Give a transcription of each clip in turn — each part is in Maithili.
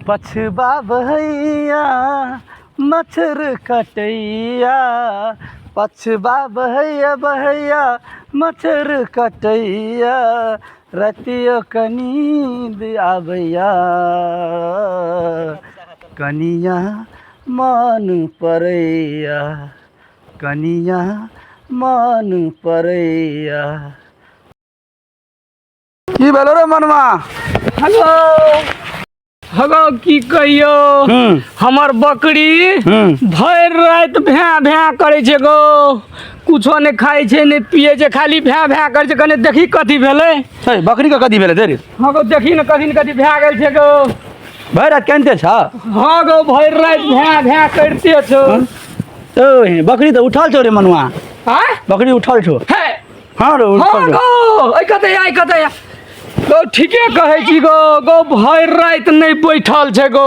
पछबा बहैया मच्छर कटैया पछबा बहैया बहैया मच्छर कटैया रतियो कऽ नींद आबैया कनिया मन पड़ैया कनिया मन पड़ैया। की भेलो रे मनमा? हेलो हेलो, की कहियो, हमर बकरी भरि राति भैं भैं करै छै गो, कुछो नहि खाइ छै नहि पियै छै, खाली भैं भैं करै छै। कने देखी कथी भेलै। हे, बकरी के कथी भेलै देरी? हँ गो, देखी ने कथी ने कथी भए गेल छै गो। भरि राति कानिते छ? हँ गो, भरि राति भैं भैं करिते छौ। ओ हे, बकरी तऽ उठल छौ रे मनुआ। आँय? बकरी उठल छौ। हे। हाँ रे, उठल हँ छौ। गो, ऐ कतऽ या, ऐ कतऽ या गो? ठीके कहै छी गो, गो भरि राति नहि बैठल छै गो,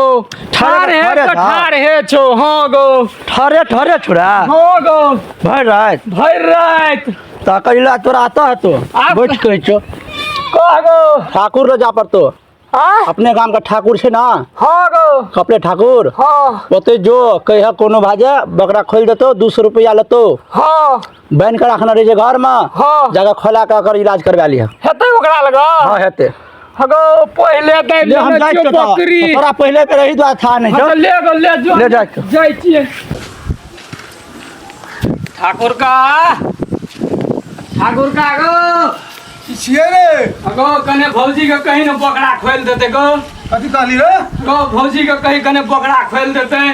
ठाढ़ हे ठाढ़े तऽ छौ। ठाढ़ हे छौ, हँ गो। ठरे ठरे छोड़ा? हँ गो। भरि राति? भरि राति। तऽ कहिला तोरा आता हेतो। आब- बैठ कहै छौ। कह गो। ठाकुर ले जा पड़तो। आँ? अपने गाम के ठाकुर छै ना? हँ गो। कपले ठाकुर। हँ। ओते जो कहिया कोनो भाजे बकरा खोलि देतो, 200 रुपया लेतो। हँ। बान्हि के रखने रहै छै घर में। हँ। जगह खोला के ओकर इलाज करवा लिह। हेतै ओकरा लग? हाँ, हेतै। हँ गो, पहिले तऽ ले, हम लेने जाइ छियौ छियौ तऽ। बकरी। तोरा पहिले पे रही दुआरे था नहीं हँ छौ। तऽ ले गो, ले जो। ले जाइ छियौ। जाइ छियै ठाकुर का, ठाकुर का गो। की छियै रे? गो, कने भौजी के कहीं ने बकरा खोलि देतै गो। कथी कहली रे? गो, भौजी के कहीं कने बकरा खोलि देतै,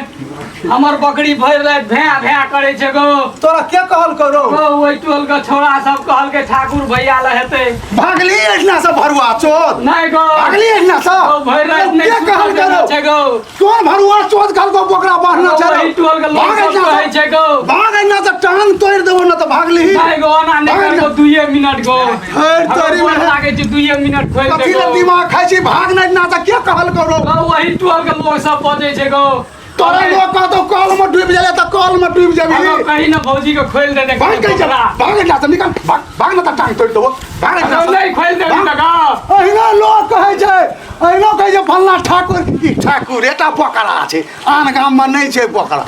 हमर बकरी भरि राति भैं भैं करै छै गो। तोरा के कहल करो? गो, ओहि टोल के छौड़ा सब कहलकै ठाकुर भैया ल हेतै। भागली एहिना से भरुआ चोद? नहि गो। भागली एहिना से? गो, भरि राति नहि के कहल सुतल देने करो? छै गो। कोन भरुआ चोद कहलको बोकरा बान्हना छै? वही टोल के लोग भाग सब एहिना कहै से। छै गो। भाग एहिना से, टांग तोड़ि देबो न तऽ भागली। नहि गो, ओना नहि भाग करबो, 2 मिनट गो। हर तोरी हमरा में। लागै छै 2 मिनट खोलि कथी दे ले गो। दिमाग खाइ छी? भाग नहि एहिना से, के कहल करो? गो, वही टोल के लोग सब बजै छै गो। तोरा लोग कहतो कल में डूबि गेलै तऽ कल में डूबि जेबही। हगो, कही ना भौजी के खोलि देने भाग कहीं जा, भाग एहिना से, निकल, भाग भाग न तऽ टांग तोड़ि देबो, भाग एहिना से। नहीं खोलि देबी तऽ गो। अहिना लोग कहै छै, अहिना कहै छै फल्लाँ ठाकुर। ई ठाकुर एटा बकरा छै, आन गाममे नहि छै बकरा।